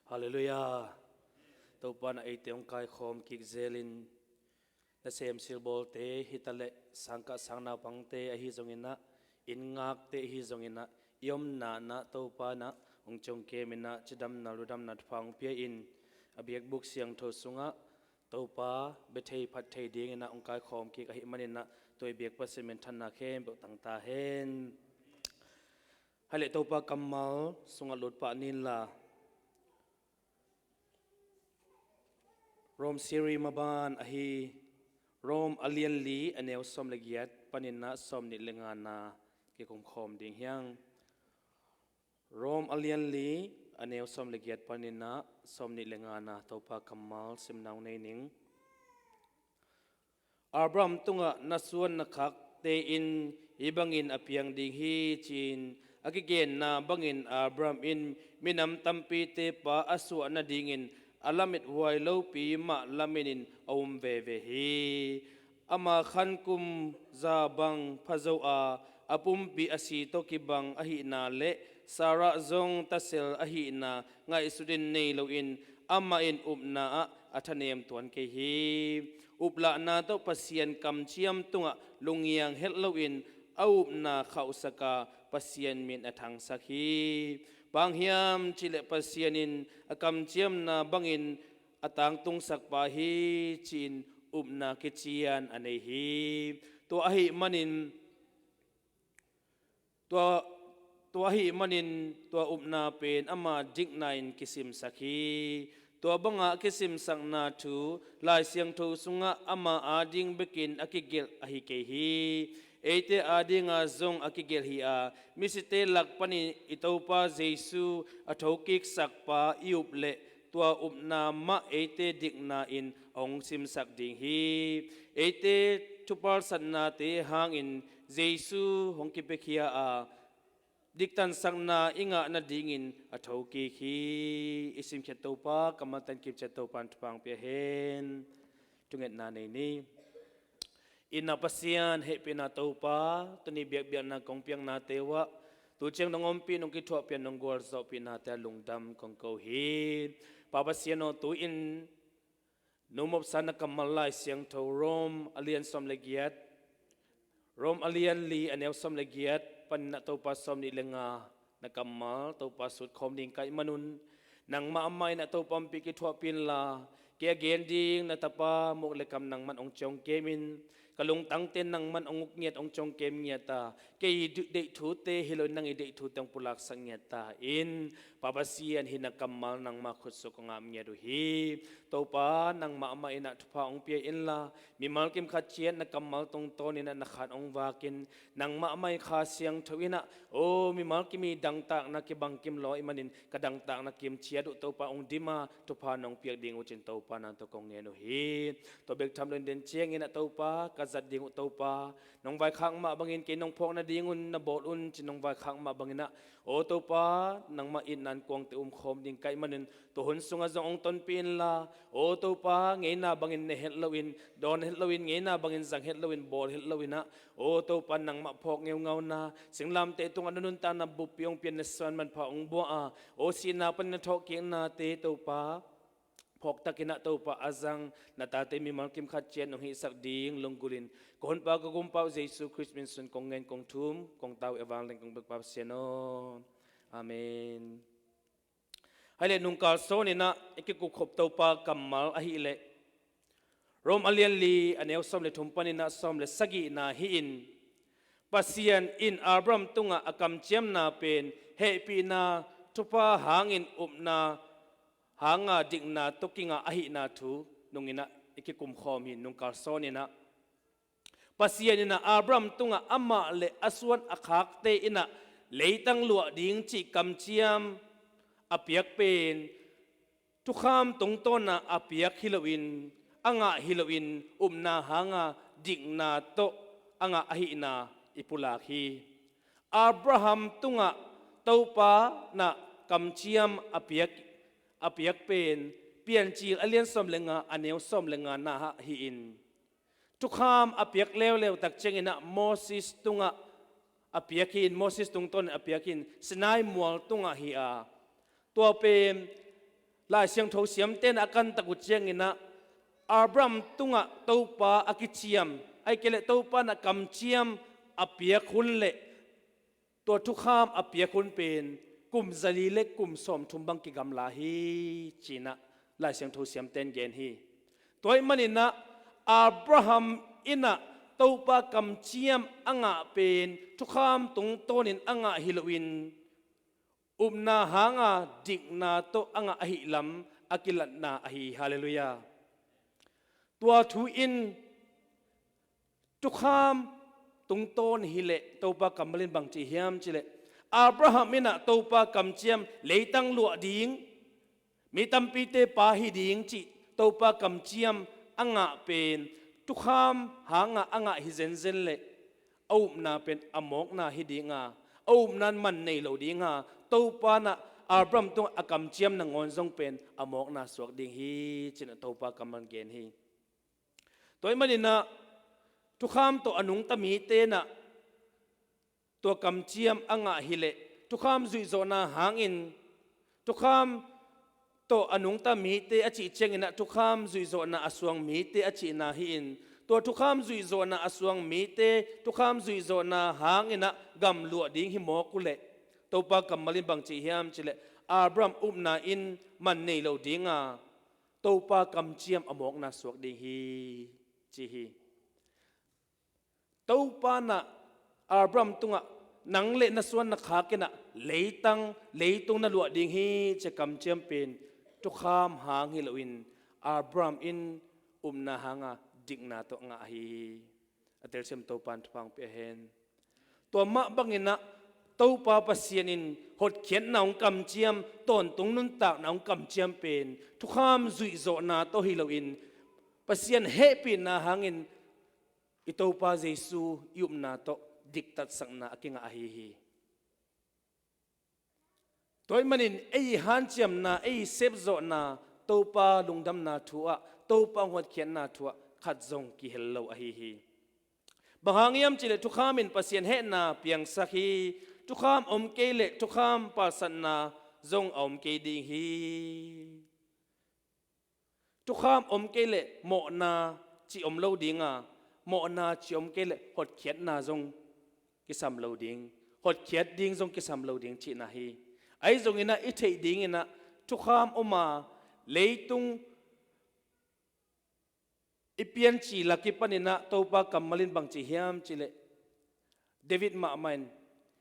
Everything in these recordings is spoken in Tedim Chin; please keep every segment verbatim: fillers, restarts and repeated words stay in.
Halleluiah. Topa in eite hong kaikhawm kik zelin, nasem silbawlte hitaleh sangkah sangnaupangte ahi zonginah, inn ngakte ahi zonginah, i omna inah Topa inah hong ciongkeminah cidamna ludamna thupha hong pia-in, a biakbuk siangtho sungah Topa bia thei phat thei dinginah hong kaikhawm kik ahih maninah, tua i biak Pasian minthanna khempeuh tang ta hen. Haihleh Topa kammal sungah lut pah ni inla, Rom siri maban ahi Rom a lian li a neu sawm le giat paninah sawm nih le ngana kikumkhawm ding hi hang. Rom a lian li a neu sawm le giat paninah sawm nih le ngana Topa kammal simna hong nei ning. Abraham tungah na suan na khakte in hih bangin a piang ding hi, ci-in a kigenna bangin Abraham in minam tampite pa a suah nadingin a lamethuai lopi mah lamenin a um veve hi. Ama khan kum za bang pha zo a, a pumpi a si tawh kibang ahihna le Sarah zong tasel ahihna ngaihsutin nei loin amah in upna ah a thanem tuan kei hi. Uplahna tawh Pasian kamciam tungah lungngiang het loin a upna khauhsak a, Pasian min a thangsak hi. Bang hiam cihleh Pasian in a kamciamna bangin a tangtungsak pa hi, ci-in upna kician a nei hi. Tua ahih manin Tua, tua ahih manin tua upna pen ama dikna in kisimsak hi. Tua banga kisimsakna thu Lai Siangtho sungah ama ading bekin a kigelh ahi kei hi. Eite adinga zong a kigelh hi a, misite lak panin i Topa Jesu a thokiksak pa i up leh tua upna mah eite dikna in a hong simsak ding hi. Eite thupalsatnate hangin Jesu hong kipiakhia a, diktansakna i ngah nadingin a thokik hi. I simkhiat Topa, kammal tan kipciat Topa in thupha hong pia hen. Thungetna nei ni. Itna Pasian, hehpihna Topa, tuni biakpiakna kong piaknate uh ah tu ciang nong ompih, nong kithuahpih, nong gualzawhpihnate ah lungdam kong ko hi. Pa Pasian aw, tu-in nong mopsa na kammal Lai Siangtho Rom a lian sawm le giat, Rom a lian li a neu sawm le giat panin ah Topa sawm nih le nga na kammal Topa sutkhawm ding ka hih manun, nangmah amah in ah Topa ompih kithuahpih inla, kei a gen ding na tapa muk le kam nangman hong ciongkemin, ka lungtangte nangman hong uk ngiat, hong ciongkem ngiat a, kei i deih thute hi loin nang i deih thute hong pulaksak ngiat ta in, Pa Pasian, hih na kammal nangmah khutsung kong ap ngiat uh hi. Topa, nangmah amah in ah thupha hong pia inla, mimal kim khat ciat na kammal tungtawnin ah na khan hong vakin, nangmah amah in Kha Siangtho in ah, aw, mimal kim i dangtakna kibang kim lo ahih manin ka dangtakna kim ciat uh Topa hong dim a, thupha nong piak ding uh cin Topa nang tawh kong ngen uh hi. Tua bek tham loin den ciangin ah Topa ka zat ding uh Topa, nong vaikhak mah bangin kei nong phawk nadingun na bawl un, ci nong vaikhak mah bangin ah, aw Topa, nangmah itna in kuangte umkhawm ding ka hih manin, tua hun sungah zong hong tonpih inla, aw Topa, ngeina bangin ne het loin, dawn het loin, ngeina bangin zang het loin, bawl het loin ah, aw Topa, nangmah phawk ngeungauna, singlamteh tungah na nuntakna buppi hong pia, na suan manpha hong buah a, aw sihna panin na thawhkiknate Topa, phawktakin ah Topa a zang na tate mimal kim khat ciat nong hihsak ding lunggulhin, ka Honpa ka Gumpa uh Jesu Khrist min sun kong ngen kong thum, kong tau, e vanleng kong biak Pa Pasian aw. Amen. Haihleh nungkal sawnin ah i kikupkhop Topa kammal ahih leh Rom a lian li a neu sawm le thum panin ah sawm le sagihna hi-in, Pasian in Abraham tungah a kamciamna pen hehpihna thupha hangin upna hanga dikna tawh kingah ahihna thu nungin ah i kikumkhawm hi. Nungkal sawnin ah Pasian in ah Abraham tungah amah le a suan a khakte in ah leitang luah ding cih kamciam a piak pen thukham tungtawna a piak hi loin, a ngah hi loin, upna hanga dikna tawh a ngah ahihna i pulak hi. Abraham tungah Topa in ah kamciam a piak, a piak pen Piancil a lian sawm le nga a neu sawm le nga na ah hi-in, thukham a piak leuleu tak ciangin ah Moses tungah a piak hi-in, Moses tungtawnin a piak hi-in, Sinai mual tungah hi a, tua pen Lai Siangtho siamte in a kantak uh ciangin ah Abraham tungah Topa a kiciam, ahih kei leh Topa in ah kamciam a piak hun leh tua thukham a piak hun pen kum zali le kum sawmthum bang kigamla hi, ci-in ah Lai Siangtho siamte in gen hi. Tua ahih manin ah Abraham in ah Topa kamciam a ngah pen thukham tungtawnin a ngah hi loin, upna hanga dikna tawh a ngah ahih lam a kilatna ahi hi. Halleluiah. Tua thu in thukham tungtawn hileh Topa kammal in bang ci hiam cih leh, Abraham in ah Topa kamciam, leitang luah ding, mi tampite pa hi ding cih Topa kamciam a ngah pen thukham hanga a ngah hi zenzen leh a upna pen a mawkna hi dinga, a upna in man nei lo dinga, Topa in ah Abraham tungah a kamciam nangawn zong pen a mawkna suak ding hi, ci-in ah Topa kammal in gen hi. Tua ahih manin ah thukham tawh a nungta mite in ah tua kamciam a ngah hileh thukham zuihzawhna hangin, thukham tawh a nungta mite a cih ciangin ah thukham zuihzawhna a suang mite a cihna hi-in, tua thukham zuihzawhna a suang mite thukham zuihzawhna hangin ah gamluah ding hi mawk uhleh, Topa kammal in bang ci hiam cih leh, Abraham upna in man nei lo dinga, Topa kamciam a mawkna suak ding hi, ci hi. Topa in ah Abraham tungah, nang le na suan na khak in ah leitang, leitung na luah ding hi, ci-a kamciam pen thukham hang hi loin, Abraham in upna hanga dikna tawh a ngah ahi hi. A telsiam Topa in thupha hong pia hen. Tua mah bangin ah Topa Pasian in hotkhiatna hong kamciam, tawntung nuntakna hong kamciam pen thukham zuihzawhna tawh hi loin, Pasian hehpihna hangin i Topa Jesu i upna tawh diktatsakna a kingah ahi hi. Tua ahih manin ei hanciamna, ei sepzawhna, Topa lungdamna thu-ah, Topa hong hotkhiatna thu-ah khat zong kihel lo ahi hi. Bang hang hiam cih leh thukham in Pasian hehna piangsak hi. Thukham om kei leh thukham palsatna zong a om kei ding hi. Thukham om kei leh mawhna cih om lo dinga, mawhna cih om kei leh hotkhiatna zong kisam lo ding, hotkhiat ding zong kisam lo ding cihna hi. Ahi zongin ah i theih dingin ah thukham om a, leitung i pianci lak i panin ah Topa kammal in bang ci hiam cih leh, David mahmah in,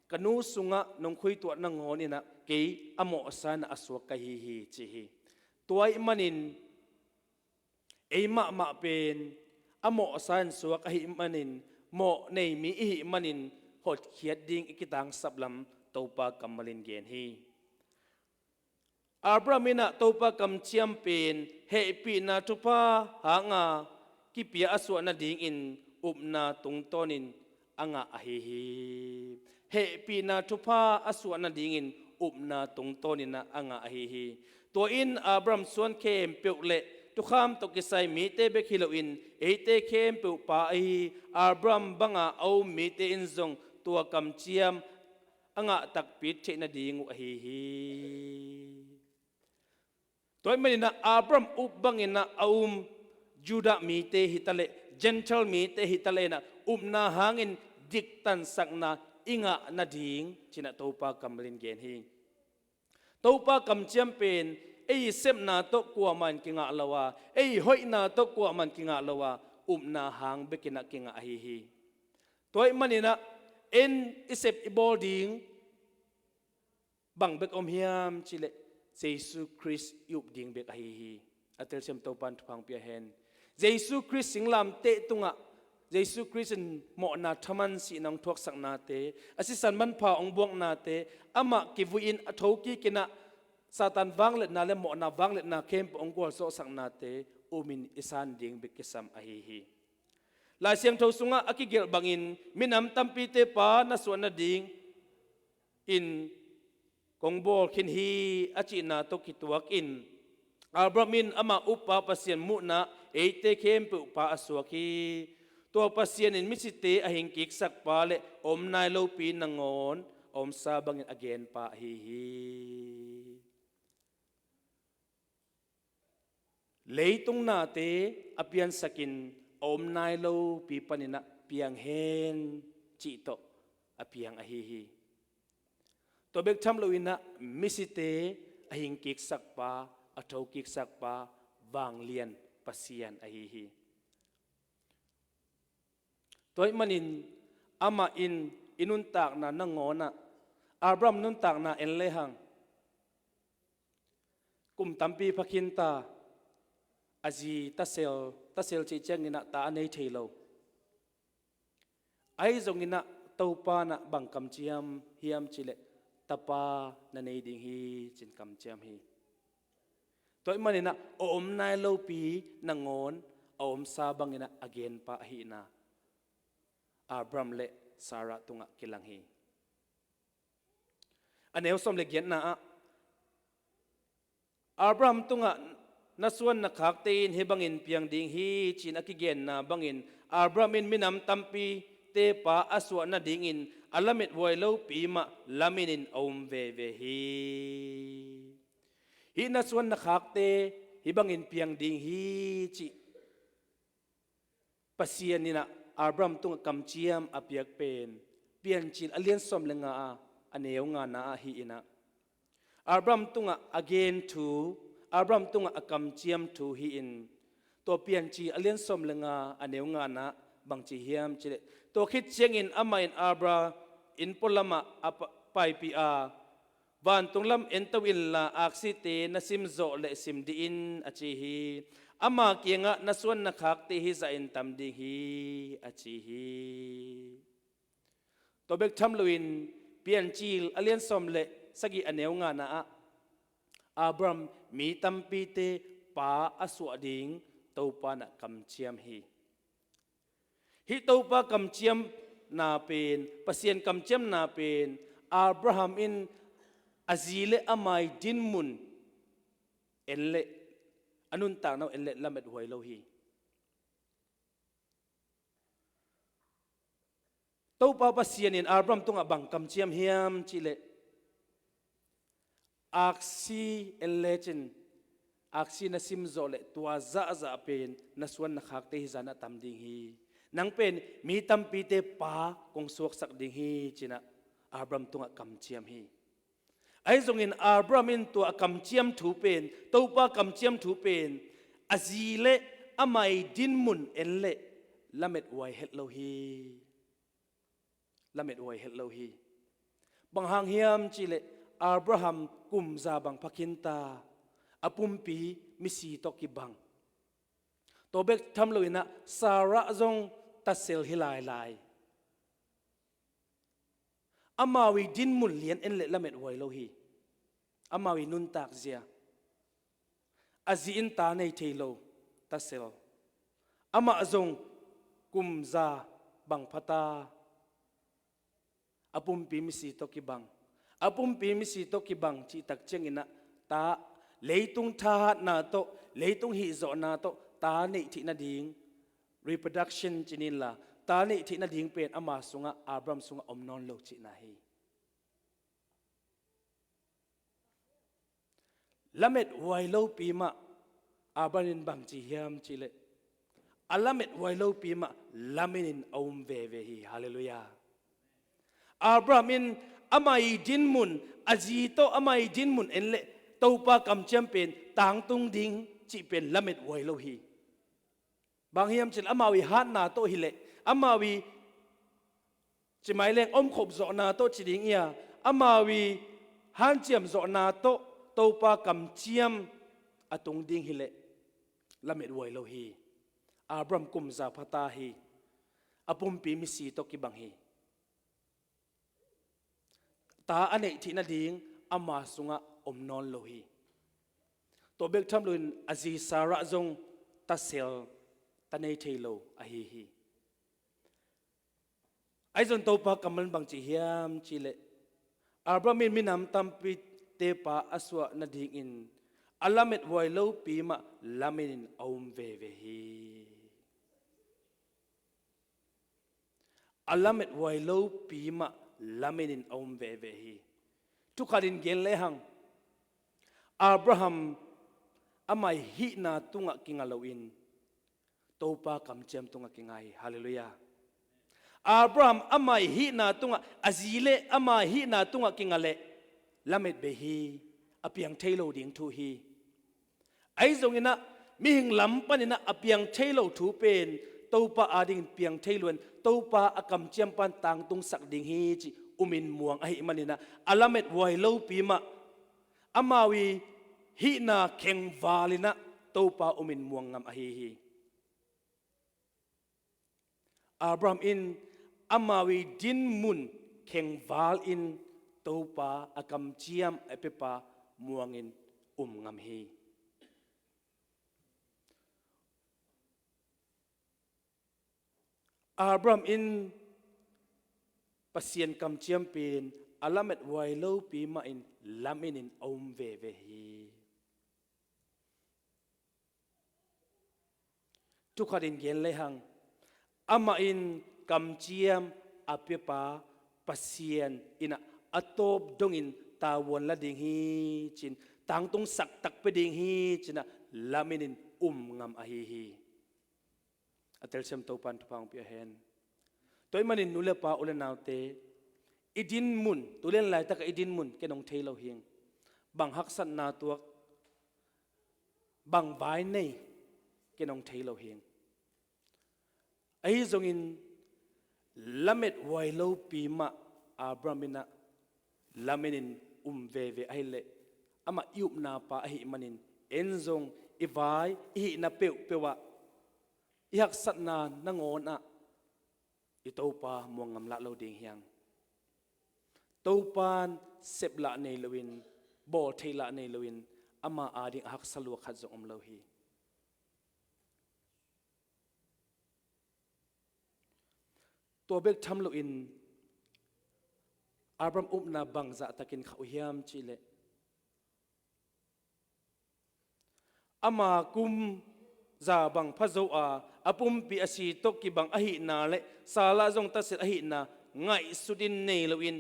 ka nu sungah nong khuituah nangawn in ah kei a mawhsa in ah a suak ka hi hi, ci hi. Tua ahih manin ei mahmah pen a mawhsa in suak ahih manin, mawh nei mi i hih manin hotkhiat ding i kitangsap lam Topa kammal in gen hi. Abraham in ah Topa kamciam pen hehpihna thupha hanga kipia a suah nadingin upna tungtawnin a ngah ahi hi. Hehpihna thupha a suah nadingin upna tungtawnin ah a ngah ahi hi. Tua in Abraham suan khempeuh le thukham tawh kisai mite bek hi loin, eite khempeuh pa ahi Abraham banga a um mite in zong tua kamciam a ngah takpi theih nading uh ahi hi. Tua ahih manin ah Abraham up bangin ah a um Judah mite hi taleh, Gentile mite hi taleh in ah upna hangin diktansakna i ngah nading ci-in ah Topa kammal in gen hi. Topa kamciam pen ei i sepna tawh kuamah in kingah lo a, ei i hoihna tawh kuamah in kingah lo a, upna hang bekin ah kingah ahi hi. Tua ahih manin ah en i sep i bawl ding bang bek om hiam cih leh, Jesu Khrist i up ding bek ahi hi. A telsiam Topa in thupha hong pia hen. Jesu Khrist singlamteh tungah, Jesu Khrist in mawhna thaman sihna hong thuaksaknate, a sisan manpha hong buaknate, amah kivui in a thokik in ah Satan vangliatna le mawhna vangliatna khempeuh hong gualzawhsaknate umin i san ding bek kisam ahi hi. Lai Siangtho sungah a kigelh bangin minam tampite pa na suah nading in kong bawl khin hi, a cihna tawh kituakin, Abraham in ama uppa Pasian muhna eite khempeuh pa a suak hi. Tua Pasian in misite a hingkiksak pa le om nai lopi nangawn a omsa bangin a gen pa ahi hi. Leitung nate a piansakin a om nai lopi paninah piang hen cih tawh a piang ahi hi. Tua bek tham loinah misite a hingkiksak pa, a thokiksak pa, vanglian Pasian ahi hi. Tua ahih manin amah in i nuntakna nangawnah, Abraham nuntakna en lehang, kum tampi pha khinta, a zi tasel, tasel cih cianginah ta a nei thei lo. Ahi zonginah Topa nah bang kamciam hiam cihleh, tapa na nei ding hi, ci-in kamciam hi. Tua ahih maninah a om nai lopi nangawn a omsa banginah a genpa ahihna Abraham le Sarah tungah kilang hi. A neu sawm le giatna ah, Abraham tungah na suan na khakte in hih bangin piang ding hi, ci-in a kigenna bangin Abraham in minam tampite pa a suah nadingin a lamethuai lopi mah laminin a um veve hi. Hih na suan na khakte hih bangin piang ding hi, cih Pasian inah Abraham tungah kamciam a piak pen Piancil a lian sawm le nga a, a neu ngana ah hih inah, Abraham tungah a gen thu, Abraham tungah a kamciam thu hi-in, tua Piancil a lian sawm le nga a neu ngana bangci hiam cihleh, tua khit ciangin amah in Abraham in pualamah a pa-, paipih a, vantung lam ento inla aksite na simzawh le sim dih in, a ci hi. Ama kiangah na suan na khakte hih zahin tam ding hi, a ci hi. Tua bek tham loin Piancil a lian sawm le sagih a neu ngana ah Abraham mi tampite pa a suah ding Topa nah kamciam hi. Hih Topa kamciamna pen, Pasian kamciamna pen, Abraham in a zi le amai dinmun en leh, a nuntakna uh en leh lamethuai lo hi. Topa Pasian in Abraham tungah bang kamciam hiam cihleh, aksi en lecin, aksi na simzawh le tua zahzah pen na suan na khakte hih zah nah tam ding hi. Nang pen mi tampite pa kong suaksak ding hi, ci-inah Abraham tungah kamciam hi. Ahi zongin Abraham in tua a kamciam thu pen, Topa kamciam thu pen, a zi le amai dinmun en leh lamethuai het lo hi. Lamethuai het lo hi. Bang hang hiam cihleh Abraham kum za bang pha khinta, a pumpi misi tawh kibang. Tua bek tham loinah Sarah zong tasel hi lailai. Amau ii dinmun lian en leh lamethuai lo hi. Amau ii nuntak zia, a zi in ta nei thei lo, tasel. Amah zong kum za bang pha ta, a pumpi misi tawh kibang. A pumpi misi tawh kibang cihtak cianginah ta, leitung thahatna tawh, leitung hihzawhna tawh ta neih theih nading, reproduction ci-in la, ta neih theih nading pen ama sungah, Abraham sungah om nawn lo cihna hi. Lamethuai lopi mah Abraham in bangci hiam cihleh, a lamethuai lopi mah laminin a um veve hi. Halleluiah. Abraham in amah ii dinmun, a zi tawh amah ii dinmun en leh Topa kamciam pen tangtung ding cih pen lamethuai lo hi. Bang hiam cihleh amau ii hatna tawh hileh, amau ii cimai leng omkhop zawhna tawh ci ding ia, amau ii hanciam zawhna tawh Topa kamciam a tung ding hileh lamethuai lo hi. Abraham kum za pha ta hi. A pumpi misi tawh kibang hi. Ta a neih theih nading ama sungah om nawn lo hi. Tua bek tham loin a zi Sarah zong tasel ta nei thei lo ahi hi. Ahi zong Topa kammal in bangci hiam cihleh, Abraham in minam tampite pa a suah nadingin a lamethuai lopi mah laminin a um veve hi. A lamethuai lopi mah laminin a um veve hi. Thukhatin gen lehang, Abraham Ama ii hihna tungah kinga loin Topa kamciam tungah kinga hi. Halleluiah. Abraham ama ii hihna tungah, a zi le ama ii hihna tungah kinga leh lamet bei hi. A piang thei lo ding thu hi. Ahi zonginah mihing lam paninah a piang thei lo thu pen Topa adingin piang thei lo in, Topa a kamciam pan tangtungsak ding hi cih umin muang ahih maninah a lamethuai lopi mah amau ii hihna khengval inah Topa umin muang ngam ahi hi. Abraham in amau ii dinmun khengval in Topa a kamciam a piapa muangin um ngam hi. Abraham in Pasian kamciam pen a lamethuai lopi mahin laminin a um veve hi. Thukhatin gen lehang, amah in kamciam a piapa Pasian inah a tawp dongin tavuan la ding hi ci-in, tangtungsak takpi ding hi ci-inah laminin um ngam ahi hi. A telsiam Topa in thupha hong pia hen. Tua ahih manin nu le pa, u le naute, i dinmun, tu le laitakah i dinmun ken hong thei lo hing. Bang haksatna tuak, bang vai nei, ken hong thei lo hing. Ahi zongin lamethuai lopi mah Abraham inah laminin um veve ahih leh, amah i upna pa ahih manin, en zong i vai, i hihna peuhpeuh ah, i haksatna nangawn ah i Topa muang ngam lah lo ding hi hang. Topa in sep lah nei loin, bawl theih lah nei loin, ama ading a haksa lua khat zong om lo hi. Tua bek tham loin Abraham upna bangzah takin khauh hiam cih leh, ama kum za bang pha zo a, a pumpi a si tawh kibang ahihna le Sarah zong tasel ahihna ngaihsutin nei loin,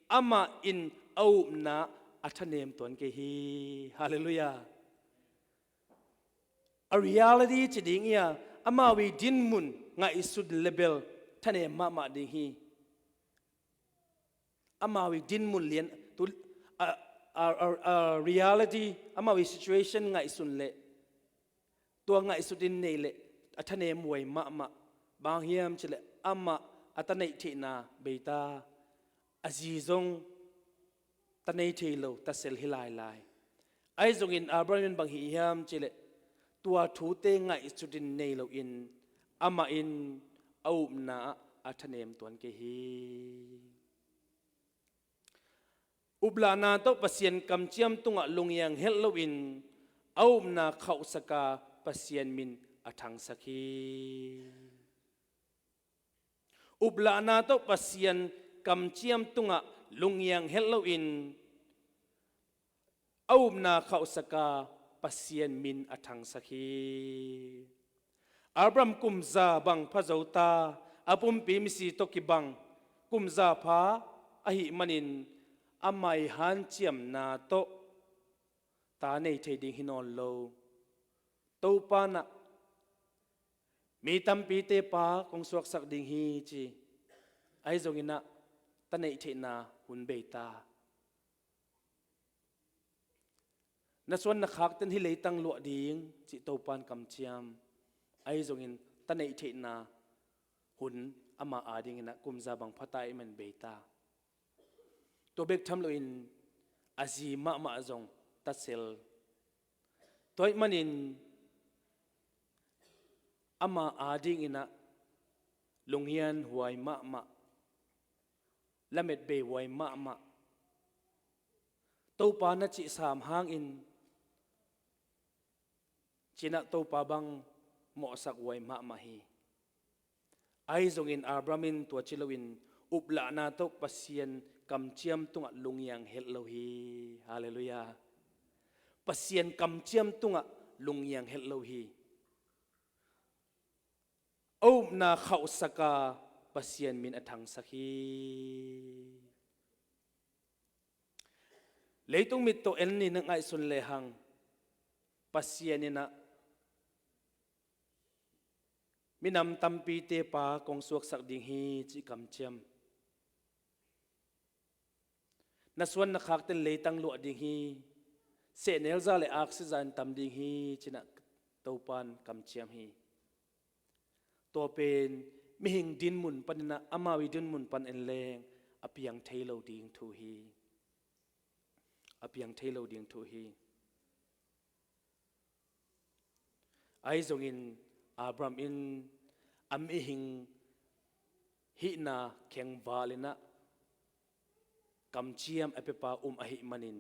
amah in a upna a thanem tuan kei hi. Halleluiah. A reality ci ding hi a, amau ii dinmun ngaihsut level thanem mahmah ding hi. Amau ii dinmun lian, tu, a, a, a, a reality, amau ii situation ngaihsun leh, tua ngaihsutin nei leh a thanemhuai mahmah. Bang hang hiam cih leh amah a ta neih theihna bei ta, a zi zong ta nei thei lo, tasel hi lailai. Ahi zongin Abraham in bang hih hiam cih leh, tua thute ngaihsutin nei loin amah in a upna ah a thanem tuan kei hi. Uplahna tawh Pasian kamciam tungah lungngiang helh loin a upna khauhsak a, Pasian min a thangsak hi. Uplahna tawh Pasian kamciam tungah lungngiang helh loin a upna khauhsak a, Pasian min a thangsak hi. Abraham kum za bang pha zo ta, a pumpi misi tawh kibang, kum za pha ahih manin amah ii hanciamna tawh ta nei thei ding hi nawn lo. Topa in ah mi tampite pa kong suaksak ding hi ci. Ahi zongin ah ta neih theihna hun bei ta. Na suan na khakten hih leitang luah ding cih Topa in kamciam. Ahi zongin ta neih theihna hun ama adingin ah kum za bang pha ta ahih manin bei ta. Tua bek tham loin a zi mahmah zong tasel. Tua ahih manin ama adingin ah lunghianhuai mahmah, lametbeihuai mahmah. Topa na cih sam hangin ci-in ah Topa bang mawhsakhuai mahmah hi. Ahi zongin Abraham in tua ci loin uplahna tawh Pasian kamciam tungah lungngiang helh lo hi. Halleluiah. Pasian kamciam tungah lungngiang helh lo hi. A upna khauhsak a, Pasian min a thangsak hi. Leitung mit tawh en ni na ngaihsun lehang, Pasian in ah minam tampite pa kong suaksak ding hi cih kamciam. Na suan na khakten leitang luah ding hi. Sehnel za le aksi za in tam ding hi ci-in ah Topa in kamciam hi. Tua pen mihing dinmun panin ah amau ii dinmun panin leng a piang thei lo ding thu hi. A piang thei lo ding thu hi. Ahi zongin Abraham in a mihing hihna khengval in ah kamciam a piapa um ahih manin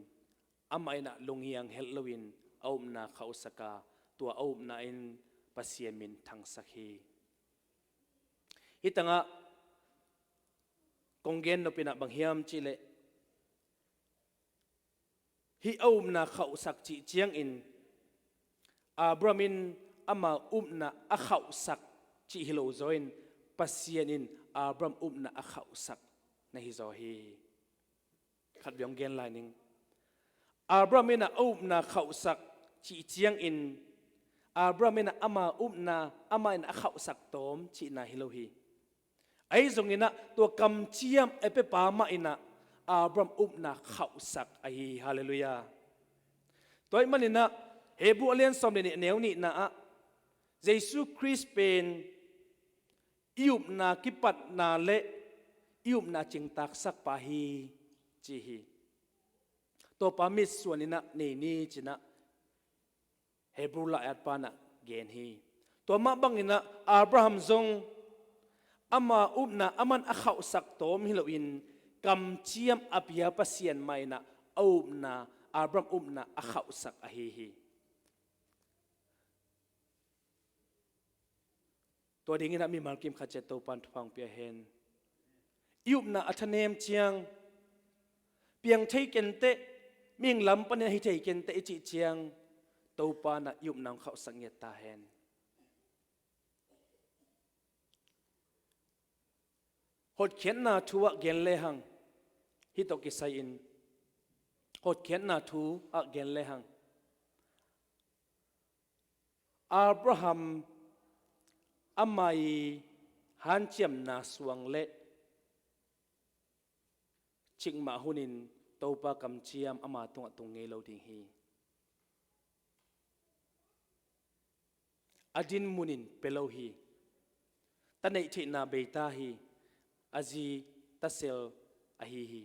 amah in ah lunghiang het loin a upna khauhsak a, tua a upna in Pasian min thangsak hi. Hih tangah kong gen nop in ah bang hiam cih leh, hih a upna khauhsak cih ciangin Abraham in ama upna a khauhsak cih hi lo zaw in, Pasian in Abraham upna a khauhsak na hi zaw hi. Khat vei hong gen lai ning. Abraham in ah a upna khauhsak cih ciangin Abraham in ah ama upna amah in a khauhsak tawm cihna hi lo hi. Ahi zongin ah tua kamciam a piapa mah in ah Abraham upna khauhsak ahi hi. Halleluiah. Tua ahih manin ah Hebru a lian sawm le nih, a neu nihna ah Jesu Khrist pen i upna kipatna le i upna cingtaksakpa hi ci hi. Tua pa mitsuan in ah nei ni ci-in ah Hebru lai-atpa in ah gen hi. Tua mah bangin ah Abraham zong ama upna aman a khauhsak tawm hi loin kamciam a pia Pasian mah in ah a upna, Abraham upna a khauhsak ahi hi. Tua dingin ah mimal kim khat ciat Topa in thupha hong pia hen. I upna a thanem ciang piang thei kenteh, mihing lam panin a hi thei kenteh i cih ciang Topa in ah i upna hong khauhsak ngiat ta hen. Hotkhiatna thu ah gen lehang, hih tawh kisai-in hotkhiatna thu ah gen lehang, Abraham ama ii hanciamna suang le cikmah hunin Topa kamciam ama tungah tung ngei lo ding hi. A dinmun in pia lo hi. Ta neih theihna bei ta hi. A zi ta sel ahi hi.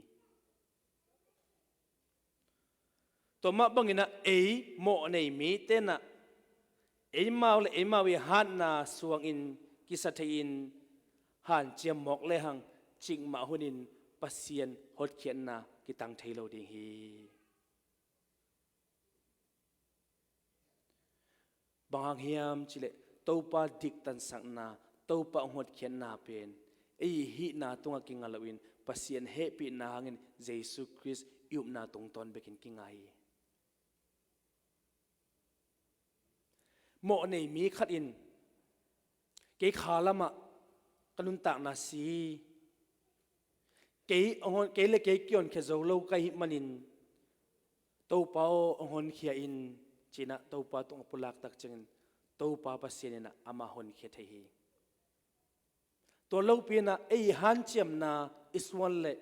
Tua mah bangin ah ei mawh nei mite in ah eimau le eimau ii hatna suangin kisa thei-in hanciam mawk lehang cikmah hunin Pasian hotkhiatna kitang thei lo ding hi. Bang hang hiam cih leh Topa diktansakna, Topa hong hotkhiatna pen ei hihna tungah kinga loin Pasian hehpihna hangin Jesu Khrist i upna tungtawn bekin kinga hi. Mawh nei mi khat in kei kha lamah ka nuntakna si, kei, kei le kei kihonkhia zo lo ka hih manin Topa aw, hong honkhia in, ci-in ah Topa tungah pulak tak ciangin Topa Pasian in ah amah honkhia thei hi. Tua lopi-in ah ei hanciamna i suan leh,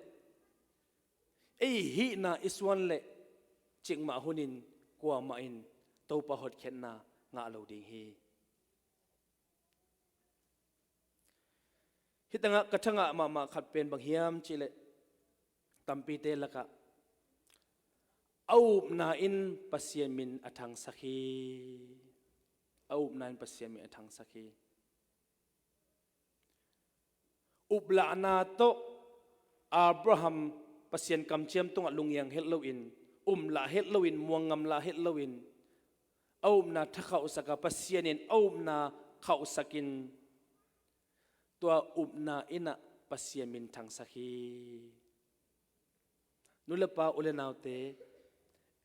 ei hihna i suan leh cikmah hunin kuamah in Topa hotkhiatna ngah lo ding hi. Hih tangah ka thangah mahmah khat pen bang hiam cih leh tampite lakah a upna in Pasian min a thangsak hi. A upna in Pasian min a thangsak hi. Uplahna tawh Abraham Pasian kamciam tungah lunghiang het loin, um lah het loin, muang ngam lah het loin, a upna thakhauhsak a, Pasian in a upna khauhsak in, tua upna in ah Pasian min thangsak hi. Nu le pa, u le naute,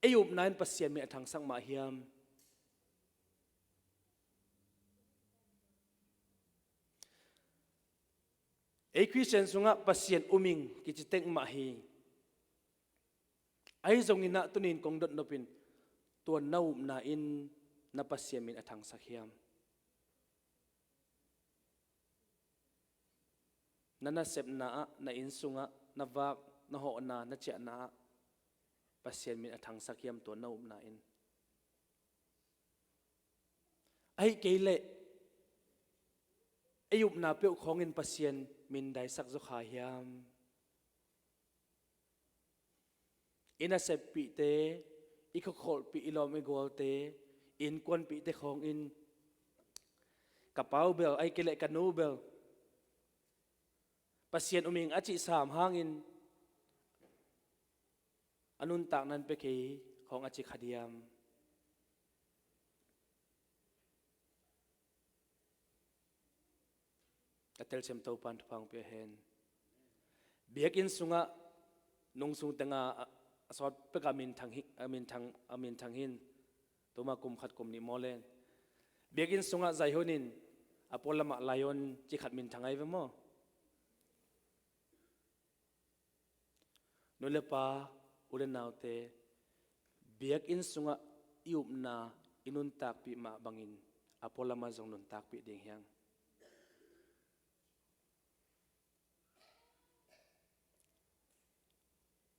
ei upna in Pasian min a thangsak mah hiam? Ei Khristian sungah Pasian um ing kici tek mah hi. Ahi zongin ah tuni-in kong dot nop in, tua na upna in na Pasian min a thangsak hiam? Na nasepna ah, na inn sungah, na vak, na hawhna, na ciahna ah Pasian min a thangsak hiam tua na upna in? Ahih kei leh ei upna peuh khawngin Pasian min daisak zaw kha hiam? I naseppihte, i khakholhpih, i lawm i gualte, i innkuanpihte khawngin ka pau bel, ahih kei leh ka nu bel Pasian um ing a cih sam hangin a nuntakna in pia kei khawng a ci kha diam? A telsiam Topan thupha hong pia hen. Biakinn sungah nungsung tenga a, a sawt peka minthang hi, a minthang, a minthang hin. Tuma kum khat kum nih maw len. Biakinn sungah zaihon in a pualamah lion ci khat minthang ai ve maw? Nu le pa, u le naute, biakinn sungah i upna i nuntakpih mah bangin a pualamah zong nuntakpih ding hiang.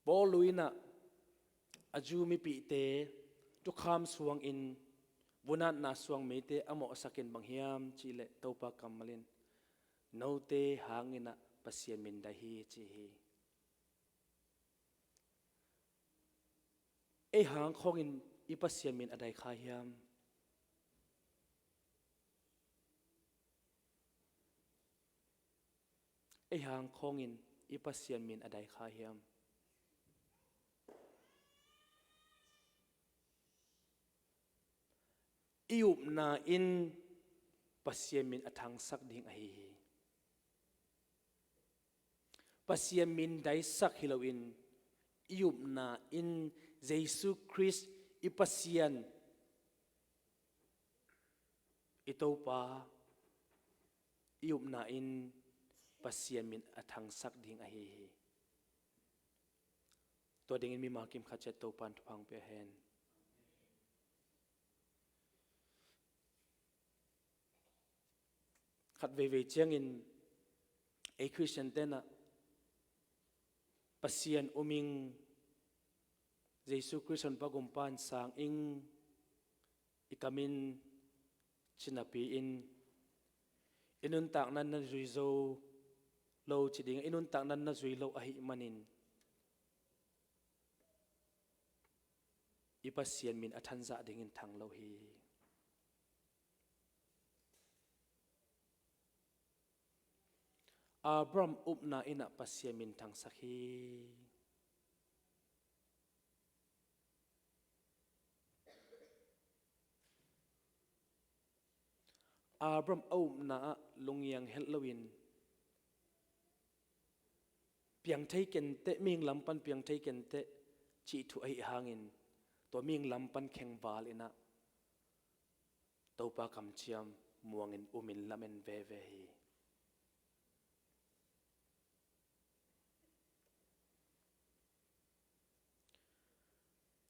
Paul in ah a Jew mipihte thukham suangin vunatna suang meite a mawhsakin bang hiam cihleh Topa kammal in note hangin ah Pasian min dai hi ci hi. Ei hang khawngin i Pasian min a dai kha hiam? Ei hang khawngin i Pasian min a dai kha hiam? I upna in Pasian min a thangsak ding ahi hi. Pasian min daisak hi loin i upna in Jesu Khrist i Pasian, i Topa, i upna in Pasian min a thangsak ding ahi hi. Tua dingin mimal kim khat ciat Topan thupha hong pia hen. Khat veivei ciangin ei Khristian tenah Pasian um ing, Jesu Khrist Honpa Gumpa in sang ing, i kam in ci napi-in i nuntakna na zui zo lo ci ding, i nuntakna na zui lo ahih manin i Pasian min a thanzah dingin thang lo hi. Abraham upna in ah Pasian min thangsak hi. Abraham a upna ah lungngiang het loin piang thei kenteh, mihing lam pan piang thei kenteh cih thu ahih hangin tua mihing lam pan khengval in ah Topa kamciam muangin umin lamen veve hi.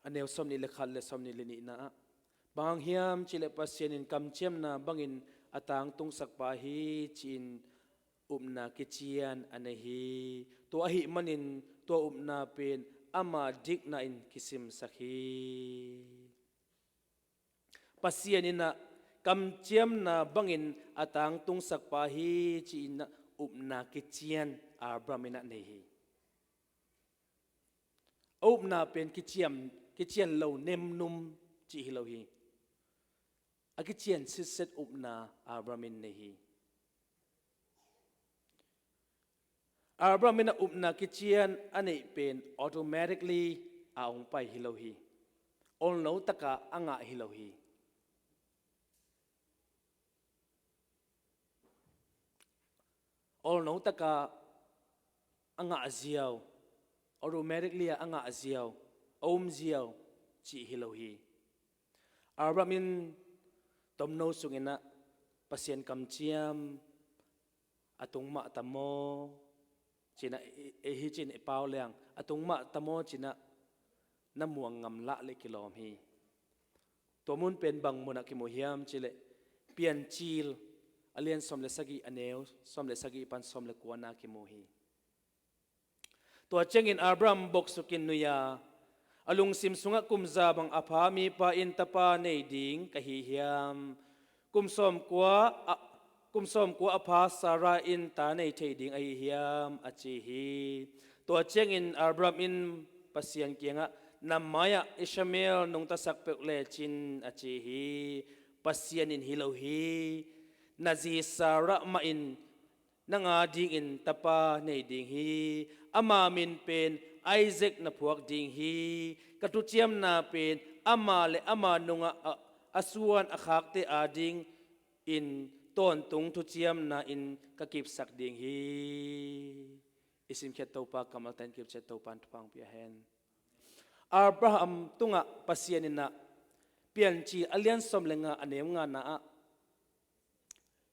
A neu sawmnih le khat le sawmnih le nihna ah, bang hang hiam cihleh Pasian in kamciamna bangin a tangtungsak pa hi ci-in upna kician a nei hi. Tua ahih manin tua upna pen ama dikna in kisimsak hi. Pasian in ah kamciamna bangin a tangtungsak pa hi ci-in ah upna kician Abraham in ah nei hi. A upna pen kiciam, kician lo nemnum cih hi lo hi. A kician sitset upna Abraham in nei hi. Abraham in a upna kician a neih pen automatically a hong pai hi lo hi. Olno taka a ngah hi lo hi. Olno taka a ngah ziau, automatically a ngah ziau, a um ziau cih hi lo hi. Abraham in tomno sungin ah Pasian kamciam a tung mah ta maw ci-in ah, ei hi ci-in i pau leng a tung mah ta maw ci-in ah na muang ngam lah leh kilawm hi. Tua mun pen bang munah kimu hiam cih leh Piancil a lian sawm le sagih, a neu sawm le sagih pan sawm le kuana kimu hi. Tua ciangin Abraham boksukin nui a, a lungsim sungah, kum za bang a pha mipa in tapa nei ding ka hi hiam? Kum sawmkua a, kum sawmkua a pha Sarah in ta nei thei ding ahi hiam? A ci hi. Tua ciangin Abraham in Pasian kiangah, na mai-ah Ishmael nungtasak peuh lecin, a ci hi. Pasian in, hi lo hi, na zi Sarah mah in nang a dingin tapa nei ding hi. Ama min pen Isaac na phuak ding hi. Ka thuciamna pen ama le ama nungah a, a suan a khakte a dingin tawntung thuciamna in ka kipsak ding hi. I simkhiat Topa kammalte in kipciat Topa in thupha hong pia hen. Abraham tungah Pasian in ah Piancil a lian sawm le nga, a neu ngana ah,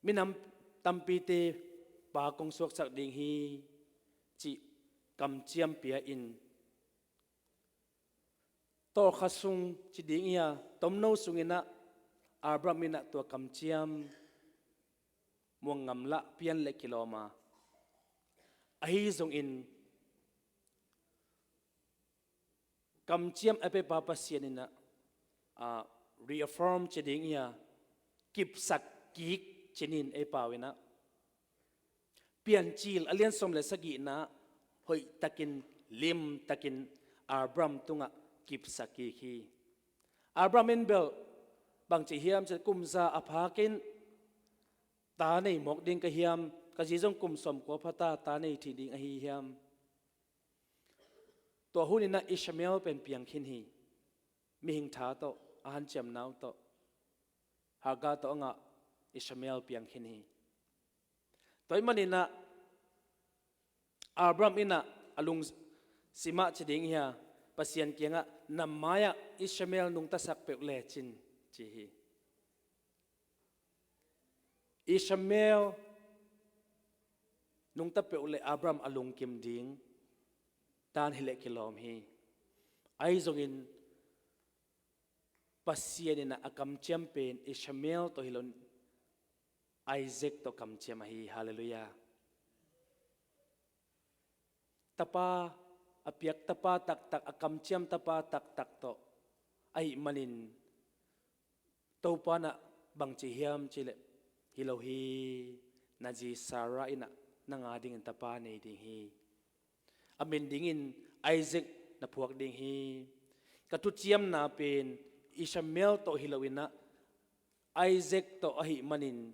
minam tampite pa kong suaksak ding hi, cih kamciam pia-in, tawlkhat sung ci ding hi a, tomno sungin ah Abraham in ah tua kamciam muang ngamlah pian le kilawm a, ahi zongin kamciam a piapa Pasian in ah, ah, reaffirm ci ding hi a, kipsak kik ci-in ei pau in ah, Piancil a lian sawm le sagihna hoihtakin, limtakin Abraham tungah kipsak kik hi. Abraham in bel bang ci hiam cih leh, kum za a pha kei in ta nei mawk ding ka hiam? Ka zi zong kum sawmkua pha ta, ta nei thei ding ahi hiam? Tua hun in ah Ishmael pen piang khin hi. Mihing tha tawh, a hanciam nau tawh, Hagar tawh a ngah Ishmael piang khin hi. Tua ahih manin ah Abraham in ah a lungsim ah ci ding hi a, Pasian kiangah, na mai-ah Ishmael nungtasak peuh lecin, ci hi. Ishmael nungta peuh leh Abraham a lungkim ding dan hi leh kilawm hi. Ahi zongin Pasian in ah a kamciam pen Ishmael tawh hi lo, Isaac tawh kamciam ahi. Halleluiah. Tapa, a piak tapa taktak, a kamciam tapa taktak tawh ahih manin, Topa in ah bang ci hiam cih leh, hi lo hi, na zi Sarah in ah nang a dingin tapa nei ding hi. A min dingin Isaac na phuak ding hi. Ka thuciamna pen Ishmael tawh hi lo in ah, Isaac tawh ahih manin,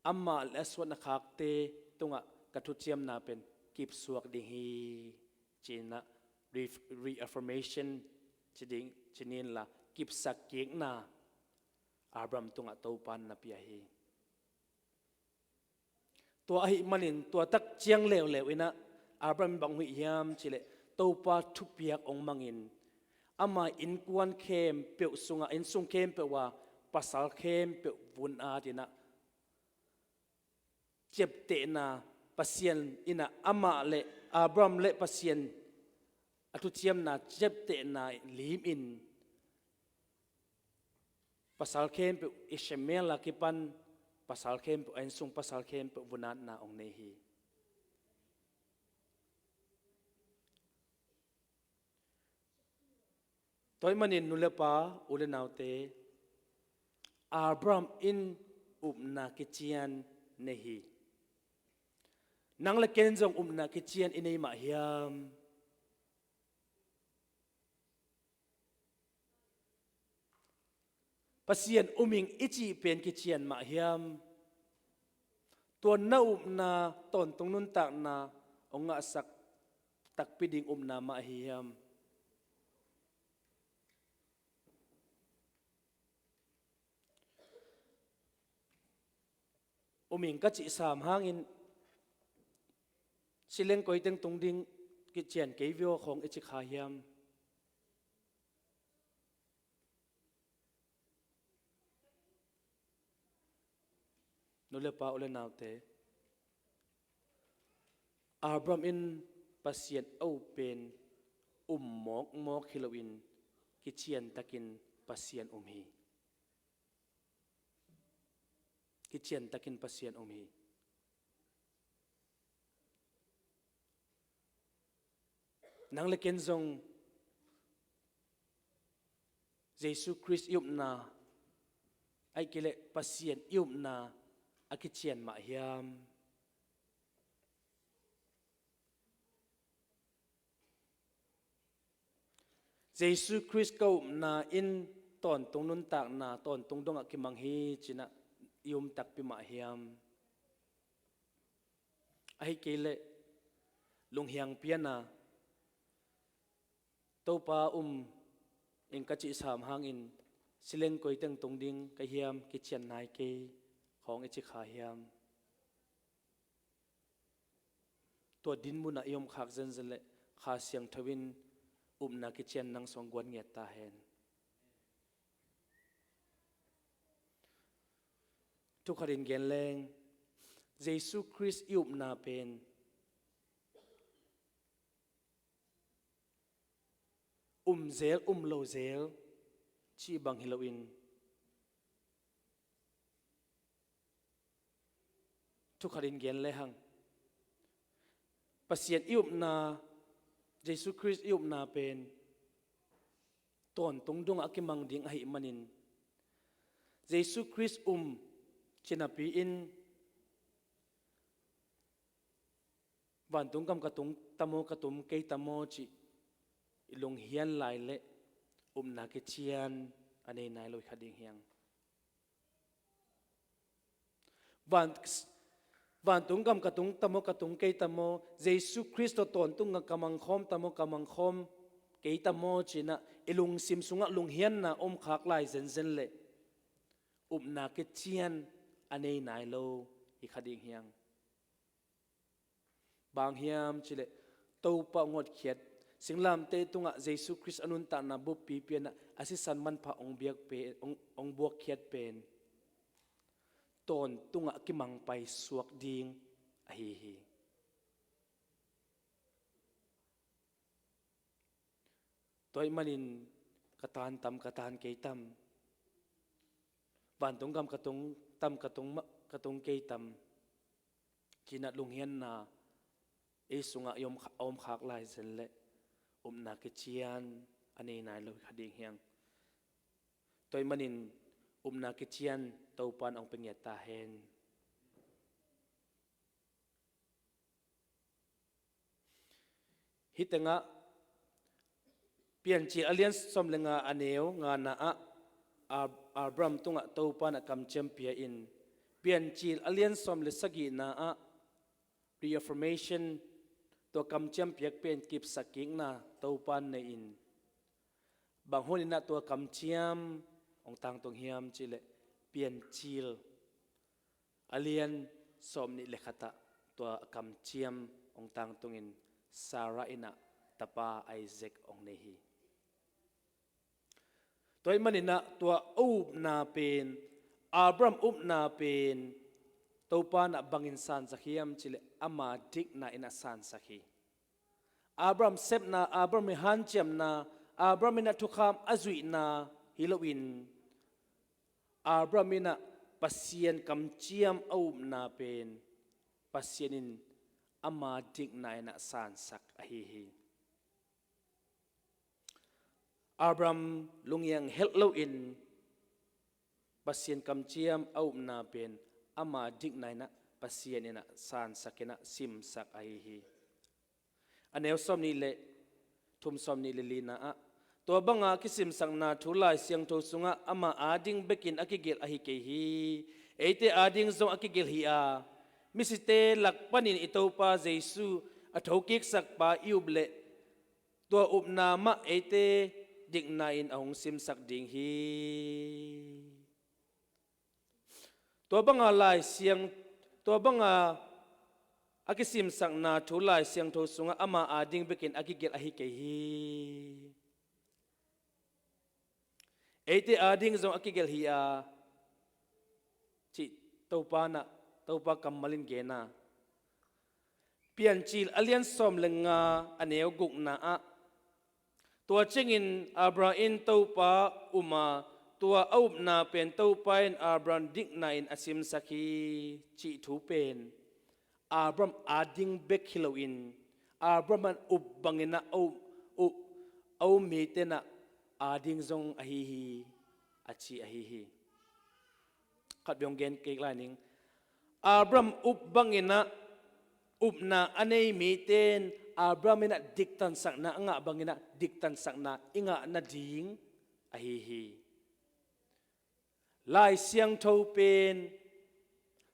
amah le a suan a khakte tungah ka thuciamna pen kipsuak ding hi, ci-in ah, re-, reaffirmation ci ding, ci-in la, kipsak kikna Abraham tungah Topa in na pia hi. Tua ahih manin, tua tak ciang leuleu in ah Abraham in bang hih hiam cih leh, Topa thupiak hong mangin, ama innkuan khempeuh sungah, innsung khempeuh ah pasal khempeuh vun at in ah, ciaptehna, Pasian in ah amah le Abraham le Pasian a thuciamna ciaptehna lim in, pasal khempeuh, Ishmael a kipan pasal khempeuh, a innsung pasal khempeuh vun atna hong nei hi. Tua ahih manin nu le pa, u le naute, Abraham in upna kician nei hi. Nang le ken zong upna kician i nei mah hiam? Pasian um ing i cih pen kician mah hiam? Tua na upna tawntung nuntakna hong ngahsak takpi ding upna mah ahi hiam? Um ing ka cih sam hangin, sileng koiteng tung ding kician kei vio khawng i ci kha hiam? Nu le pa, u le naute, Abraham in Pasian a up pen um mawkmawk hi loin, kician takin Pasian um hi. Kician takin Pasian um hi. Nang le ken zong Jesu Khrist i upna, ahih kei leh Pasian i upna a kician mah hiam? Jesu Khrist ka upna in tawntung nuntakna, tawntung dongah kimang hi ci-in ah i um takpi mah hiam? Ahih kei leh lunghiang pian a, Topa um ing ka cih sam hangin, si leng koi teng tung ding ka hiam, kician nai kei khawng i ci kha hiam? Tua dinmun ah i om khak zenzen leh Kha Siangtho in upna kician nang sung guan ngiat ta hen. Thu khat in gen leng, Jesu Khrist i upna pen um zel, um lo zel cih bang hi loin, thu khat in gen lehang, Pasian i upna, Jesu Khrist i upna pen tawntung dongah a kimang ding ahih manin, Jesu Khrist um ci napi-in, vantung gam ka tung tam aw, ka tum kei tam aw cih i lunghian lai leh upna kician a nei nai lo hi kha ding hiang. Van, vantung gam ka tung tam aw, ka tung kei tam aw, Jesu Khrist tawh tawntung gam ka mangkhawm tam aw, ka mangkhawm kei tam aw ci-in ah i lungsim sungah lunghianna om khak lai zenzen leh upna kician a nei nai lo hi kha ding hiang. Bang hiam cih leh, Topa hong hotkhiat, singlamteh tungah Jesu Khrist a nuntakna buppi pian ah a sisan manpha hong biak pen, hong, hong buakkhiat pen tawntung ah kimang paisuak ding ahi hi. Tua ahih manin ka tan tam, ka tan kei tam, vantung gam ka tung tam, ka tung ma-, ka tung kei tam ci-in ah lunghianna ei sungah i om kha-, a om khak lai zen leh upna kician a nei nai lo hi kha ding hiang. Tua ahih manin upna kician Topa in hong pia ngiat ta hen. Hih tengah Piancil a lian sawm le nga, a neu ngana ah, Ab-, Abraham tungah Topa in ah kamciam pia in, Piancil a lian sawm le sagihna ah, reaffirmation, tua kamciam piak pen kipsak kikna Topa in nei in, bang hun in ah tua kamciam hong tangtung hiam cih leh, Piancil a lian sawmnih le khat ah tua kamciam hong tangtungin Sarah in ah tapa Isaac hong nei hi. Tua ahih manin ah tua a upna pen, Abraham upna pen Topa in ah bangin sansak hiam cih leh, ama dikna in ah sansak hi. Abraham sepna, Abraham ii hanciamna, Abraham in ah thukham a zuihna hi loin, Abraham in ah Pasian kamciam a upna pen Pasian in ama dikna in ah sansak ahi hi. Abraham lungngiang helh loin Pasian kamciam a upna pen ama dikna in ah Pasian in ah sansak in ah simsak ahi hi. A neu sawmnih le thum, sawmnih le lina ah, tua banga kisimsakna thu Lai Siangtho sungah ama ading bekin a kigelh ahi kei hi. Eite ading zong a kigelh hi a, misite lak panin i Topa Jesu a thokiksak pa i up leh, tua upna mah eite dikna in a hong simsak ding hi. Tua banga Lai Siang, tua banga a kisimsakna thu Lai Siangtho sungah ama ading bekin a kigelh ahi kei hi. Eite ading zong a kigelh hi a, cih Topa in ah, Topa kammal in gen a. Piancil a lian sawm le nga, a neu gukna ah, Tua ciangin Abraham in Topa um a, tua a upna pen Topa in Abraham dikna in a simsak hi, cih thu pen Abraham ading bek hi loin, Abraham a up bangin ah a up, up, a um mite in ah ading zong ahi hi, a ci ahi hi. Khat bek hong gen kik lai ning. Abraham up bangin ah upna a nei mite in Abraham in ah diktansakna a ngah bangin ah diktansakna i ngah nading ahi hi. Lai Siangtho pen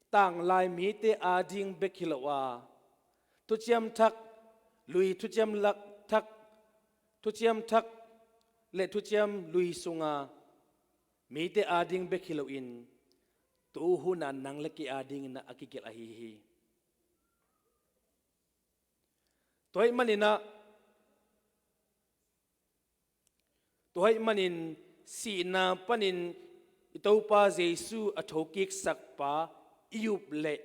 tanglai mite ading bek hi lo a, thuciam thak, lui thuciam lak thak, thuciam thak le thuciam lui sunga mite ading bek hi loin, tu huna nang le kei adingin ah a kigelh ahi hi. Tua ahih manin ah, tua ahih manin sihna panin i Topa Jesu a thokiksak pa i up leh,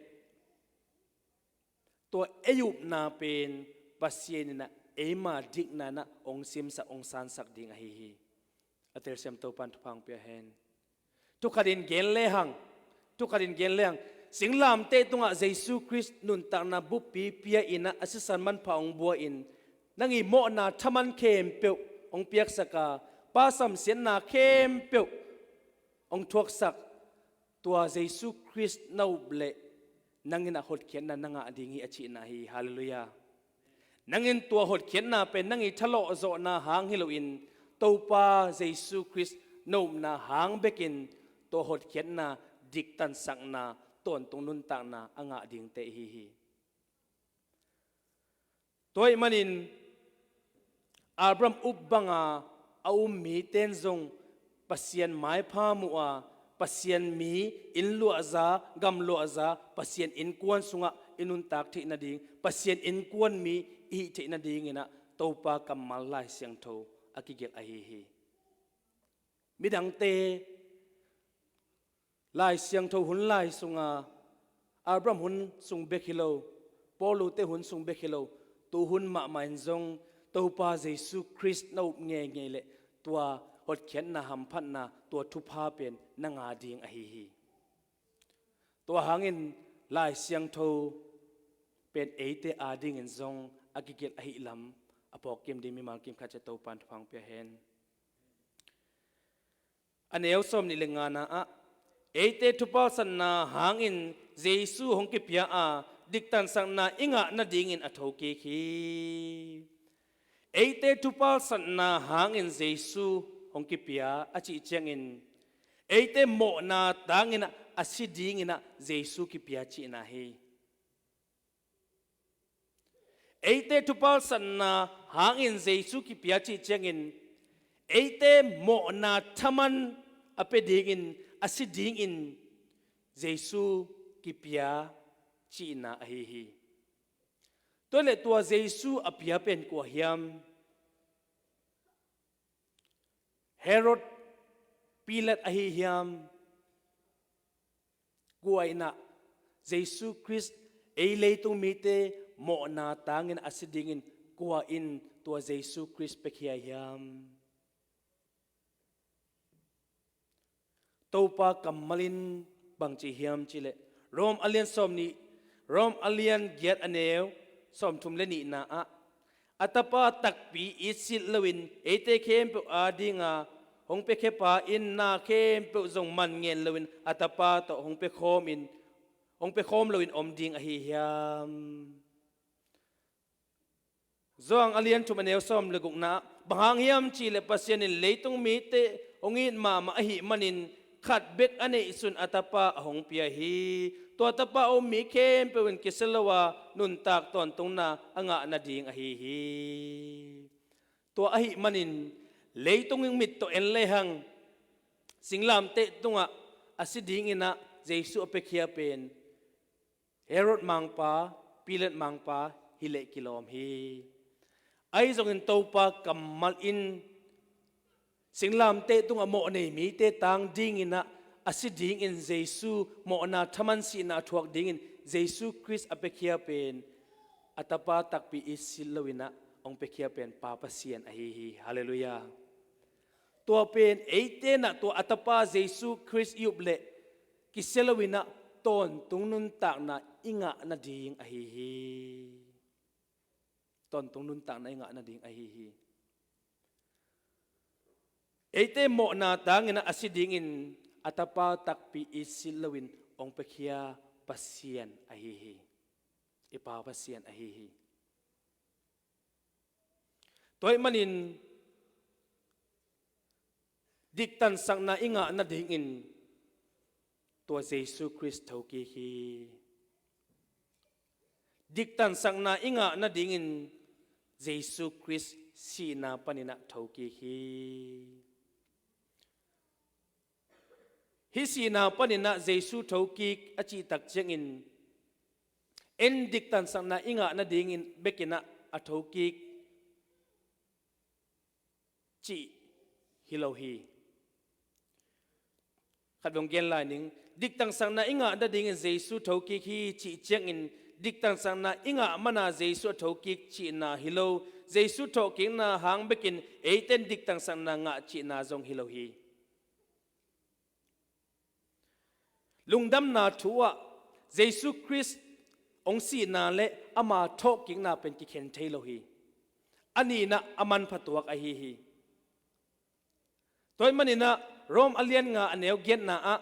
tua ei upna pen Pasian in ah eima dikna in ah hong simsak, hong sansak ding ahi hi. A telsiam Topa in thupha hong pia hen. Thukhatin gen lehang, thukhatin gen lehang, singlamteh tungah Jesu Khrist nuntakna buppi pia in ah a sisan manpha hong bua in, nang i mawhna thaman khempeuh hong piaksak a, pa samsiatna khempeuh hong thuaksak, tua Jesu Khrist na up leh nang in ah hotkhiatna na ngah ding hi, a cihna hi. Halleluiah. Nang in tua hotkhiatna pen nang i thalawhzawhna hang hi loin, Topa Jesu Khrist na upna hang bekin tua hotkhiatna, diktansakna, tawntung nuntakna a ngah dingte i hi hi. Tua ahih manin Abraham up banga a um mite in zong Pasian maipha muh a, Pasian mi, inn luahza, gam luahza, Pasian innkuan sungah i nuntak theih nading, Pasian innkuan mi i hih theih nadingin ah Topa kammal Lai Siangtho a kigelh ahi hi. Midangte Lai Siangtho hun lai sunga, Abraham hun sung bek hi lo, Paulute hun sung bek hi lo, tu hun mahmah in zong Topa Jesu Khrist na up ngeingei leh tua hotkhiatna, hamphatna, tua thupha pen na ngah ding ahi hi. Tua hangin Lai Siangtho pen eite adingin zong a kigelh ahih lam a phawk kim ding mimal kim khat ciat Topa in thupha hong pia hen. A neu sawmnih le ngana ah, eite thupalsatna hangin Jesu hong kipia a, diktansakna i ngah nadingin a thokik hi. Eite thupalsatna hangin Jesu hong kipia a cih ciangin, eite mawhna tangin ah a si dingin ah Jesu kipia cihna hi. Eite thupalsatna hangin Jesu kipia cih ciangin, eite mawhna thaman a pia dingin, a si dingin Jesu kipia cihna ahi hi. Tua leh tua Jesu a pia pen kua hiam? Herod, Pilat ahi hiam? Kua in ah Jesu Khrist, ei leitung mite mawhna tangin a si dingin kua in tua Jesu Khrist piakhia hiam? Topa kammal in bangci hiam cih leh, Rom a lian sawmnih, Rom a lian giat a neu sawmthum le nihna ah, a Tapa takpi itsilh loin eite khempeuh adinga hong piakhia pa in na khempeuh zong man ngen loin a Tapa tawh hong piakhawm in, hong piakhawm loin om ding ahi hiam? Johan a lian thum a neu sawm le gukna ah, bang hang hiam cih leh Pasian in leitung mite hong it mahmah ahih manin khat bek a neihsun a Tapa a hong pia hi. Tua Tapa a um mi khempeuh in kisia lo a nuntak tawntungna a ngah nading ahi hi. Tua ahih manin leitung in mit tawh en lehang, singlamteh tungah a si dingin ah Jesu a piakhia pen Herod mangpa, Pilat mangpa hi leh kilawm hi. Ahi zongin Topa kammal in singlamteh tungah mawh nei mite tang dingin ah, a si dingin Jesu, mawhna thaman sihna a thuak dingin Jesu Khrist a piakhia pen a Tapa takpi itsilh loin ah, hong piakhia pen Pa Pasian ahi hi. Halleluiah. Tua pen eite in ah tua a Tapa Jesu Khrist i up leh kisia loin ah tawntung nuntakna i ngah nading ahi hi. Tawntung nuntakna i ngah nading ahi hi. Eite mawhna tangin ah a si dingin a Tapa takpi i silh loin hong piakhia Pasian ahi hi. I Pa Pasian ahi hi. Tua ahih manin diktansakna i ngah nadingin tua Jesu Khrist thokik hi. Diktansakna i ngah nadingin Jesu Khrist sihna panin ah thokik hi. Hih sihna panin ah Jesu thokik a cih tak ciangin, en diktansakna i ngah nadingin bekin ah a thokik cih hi lo hi. Khat vong gen lai ning. Diktansakna i ngah nadingin Jesu thokik hi cih ciangin, diktansakna i ngah mana Jesu a thokik cihna hi lo. Jesu thawhkikna hang bekin eite in diktansakna ngah cihna zong hi lo hi. Lungdamna thu ah Jesu Khrist hong sihna le ama thawhkikna pen kikhen thei lo hi. A nihna a manpha tuak ahi hi. Tua ahih manin ah Rom a lian nga a neu giatna ah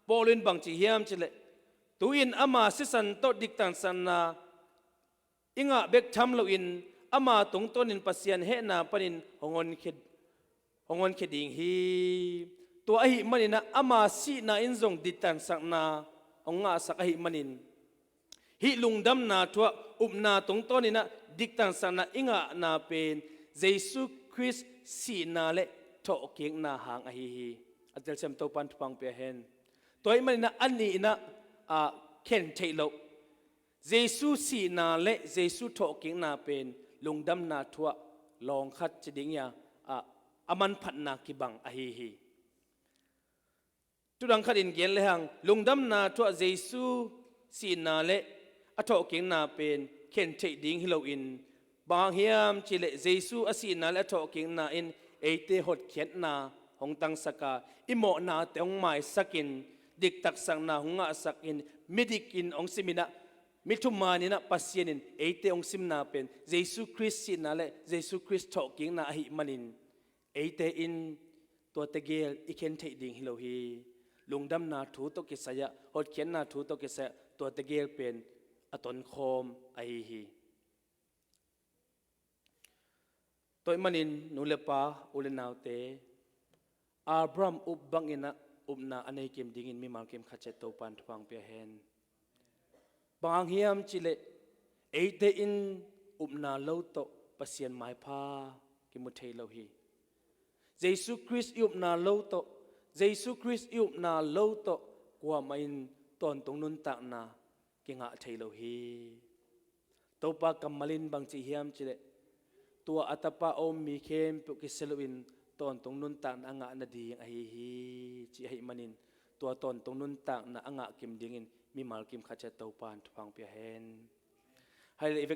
Paul in bang ci hiam cih leh, tu-in ama sisan tawh diktansakna i ngah bek tham loin ama tungtawnin Pasian hehna panin hong honkhia, hong honkhia ding hi. Tua ahih manin ah ama sihna in zong diktansakna hong ngahsak ahih manin, hih lungdamna thu ah upna tungtawnin ah diktansakna i ngahna pen Jesu Khrist sihna le thawhkikna hang ahi hi. A telsiam Topa'n thupha pia hen. Tua ahih manin ah a nihna ah khen theih loh, Jesu sihna le Jesu thawhkikna pen lungdamna thu ah lawng khat ci ding hi a, a, a manphatna kibang ahi hi. Tudang khat in gen lehang, lungdamna thu ah Jesu sihna le a thawhkikna pen khen theih ding hi loin, bang hang hiam cih leh Jesu a sihna le a thawhkikna in eite hotkhiatna hong tangsak a, i mawhnate hong maisakin, diktansakna hong ngahsakin, midik in hong simin ah, mi thumanin ah Pasian in eite hong simna pen Jesu Khrist sihna le Jesu Khrist thawhkikna ahih manin, eite in tuate gel i khen theih ding hi lo hi. Lungdamna thu tawh kisai ah, hotkhiatna thu tawh kisai ah tuate gel pen a tonkhawm ahi hi. Tua ahih manin nu le pa, u le naute, Abraham up bangin ah upna a nei kim dingin mimal kim khat ciat Topa'n thupha pia hen. Bang hang hiam cih leh eite in upna lo tawh Pasian maipha kimu thei lo hi. Jesu Khrist i upna lo tawh, Jesu Khrist i upna lo tawh kuamah in tawntung nuntakna kingah thei lo hi. Topa kammal in bang ci hiam cih leh, tua a Tapa a um mi khempeuh kisia loin tawntung nuntakna a ngah nading ahi hi, ci ahih manin, tua tawntung nuntakna a ngah kim dingin mimal kim khat ciat Topa'n thupha pia hen. Hai le i vek